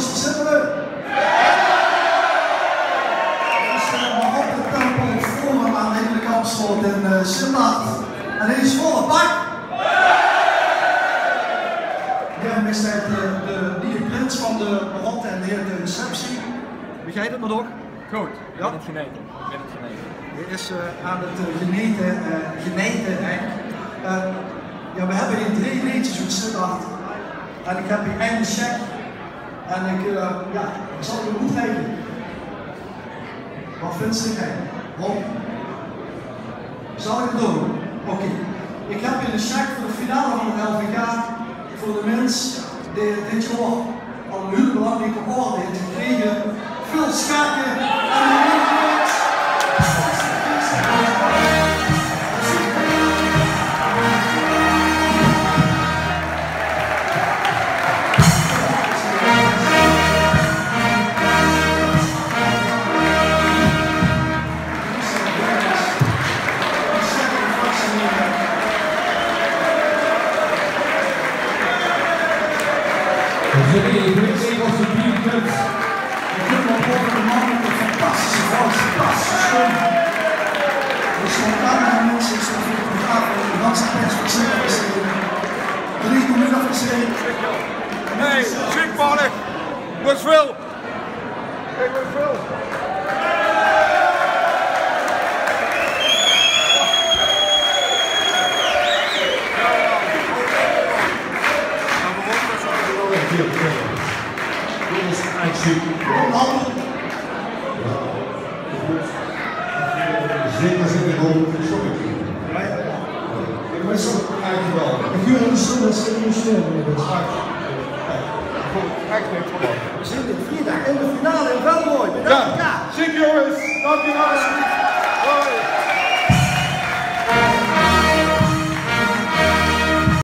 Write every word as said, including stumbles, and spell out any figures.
Zitterd. Dus, eh, Marotte Tempel Forum aan de ene kant staot in, eh, Zitterd. En dit is volle bak. Hie is de, de, de prins van de Marotte en de heer de receptie. Begrijp het maar toch? Good, ik ben aan het genieten. Ik ben aan het genieten. Hie is, eh, aan het, eh, genete, eh, genete, Henk. Eh, ja, we hebben hier drie leedjes oet Zitterd. En ik heb hier eine sjek. En ik, eh, ja, ik zal het u opgeven. Wat vindt ze ervan? Rob? Zal ik het doen? Oké. Ik heb hier de sjek voor de finale van het L V K. Voor de mins die dit jaar al een hele belangrijke orde heeft gekregen. Phil Schaken. En de mins. Fantastische vrouw, fantastische stem. De spontane mensen, de fotografen, de ganse pers, wat ze hebben gezien. Drie miljoen afgezien. Nee, ziek, Paul. Wat veel. Dit is actie. Zeker zit ik ook. Sorry. Ik ben zo eigenlijk wel. Ik wil een soort van stem. We zien dit vrijdag in de finale in Venlo. Ja, zeker jongens. Dank je wel.